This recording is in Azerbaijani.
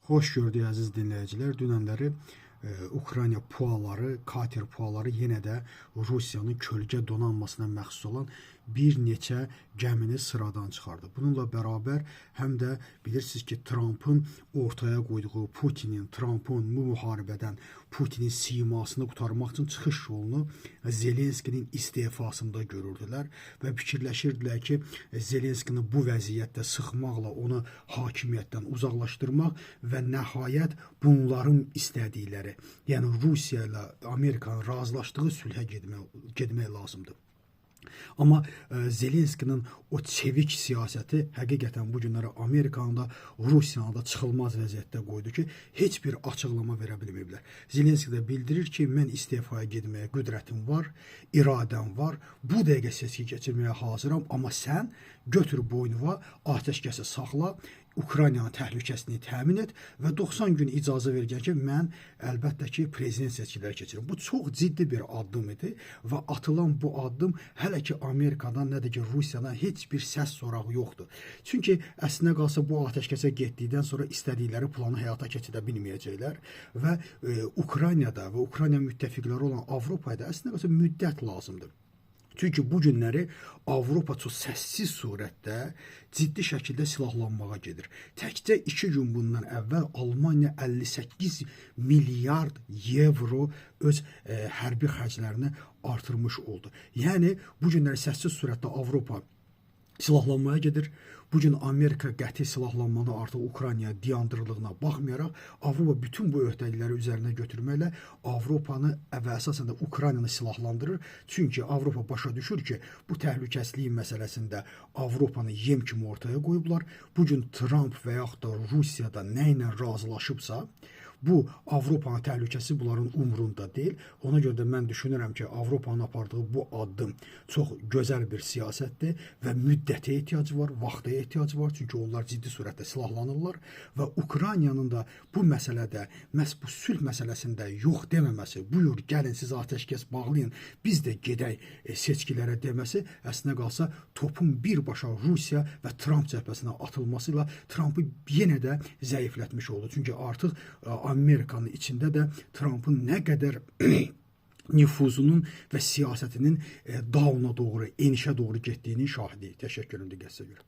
Xoş gördük, əziz dinləyicilər. Dünənləri Ukrayna PUA-ları, kater PUA-ları yenə də Rusiyanın kölgə donanmasına məxsus olan bir neçə gəmini sıradan çıxardı. Bununla bərabər həm də bilirsiniz ki, Trampın ortaya qoyduğu Putinin, Trampın bu müharibədən Putinin simasını qurtarmaq üçün çıxış yolunu Zelenskinin istefasında görürdülər və fikirləşirdilər ki, Zelenskini bu vəziyyətdə sıxmaqla onu hakimiyyətdən uzaqlaşdırmaq və nəhayət bunların istədikləri, yəni Rusiya ilə Amerikanın razılaşdığı sülhə getmək lazımdır. Amma Zelenskinin o çevik siyasəti həqiqətən bu günləri Amerikanı da, Rusiyanı da çıxılmaz vəziyyətdə qoydu ki, heç bir açıqlama verə bilməyiblər. Zelenski də bildirir ki, mən istefaya getməyə qüdrətim var, iradəm var, bu dəqiqə seçki keçirməyə hazıram, amma sən götür boynuna, atəşkəsi saxla, Ukraynanın təhlükəsini təmin et və 90 gün icazə ver ki, mən əlbəttə ki, prezident seçkiləri keçirim. Bu çox ciddi bir addım idi və atılan bu addım hələ ki Amerikadan, nə də ki Rusiyadan heç bir səs sorağı yoxdur. Çünki əslinə qalsa bu atəşkəsə getdikdən sonra istədikləri planı həyata keçirə bilməyəcəklər və Ukraynada və Ukrayna müttəfiqləri olan Avropaya da əslinə qalsa müddət lazımdır. Çünki bu günləri Avropa çox səssiz surətdə ciddi şəkildə silahlanmağa gedir. Təkcə 2 gün bundan əvvəl Almaniya 58 milyard evro öz hərbi xərclərini artırmış oldu. Yəni bu günləri səssiz surətdə Avropa silahlanmaya gedir. Bu gün Amerika qəti silahlanmanı artıq Ukraynaya dayandırdığına baxmayaraq, Avropa bütün bu öhdəlikləri üzərinə götürməklə Avropanı və əsasən də Ukraynanı silahlandırır. Çünki Avropa başa düşür ki, bu təhlükəsizlik məsələsində Avropanı yem kimi ortaya qoyublar. Bu gün Tramp və yaxud da Rusiyada nə ilə razılaşıbsa, bu Avropanın təhlükəsi bunların umrunda deyil. Ona görə də mən düşünürəm ki, Avropanın apardığı bu addım çox gözəl bir siyasətdir və müddətə ehtiyacı var, vaxta ehtiyacı var. Çünki onlar ciddi surətdə silahlanırlar və Ukraynanın da bu məsələdə, məhz bu sülh məsələsində yox deməməsi, buyur gəlin siz atəşkəs bağlayın, biz də gedək seçkilərə deməsi əslinə qalsa topun birbaşa Rusiya və Tramp cəbhəsinə atılması ilə Trampı yenə də zəiflətmiş oldu. Çünki artıq Amerikanın içində də Trampın nə qədər nüfuzunun və siyasətinin downa doğru, enişə doğru getdiyinin şahidiyik. Təşəkkürüm diqqətinizə görə.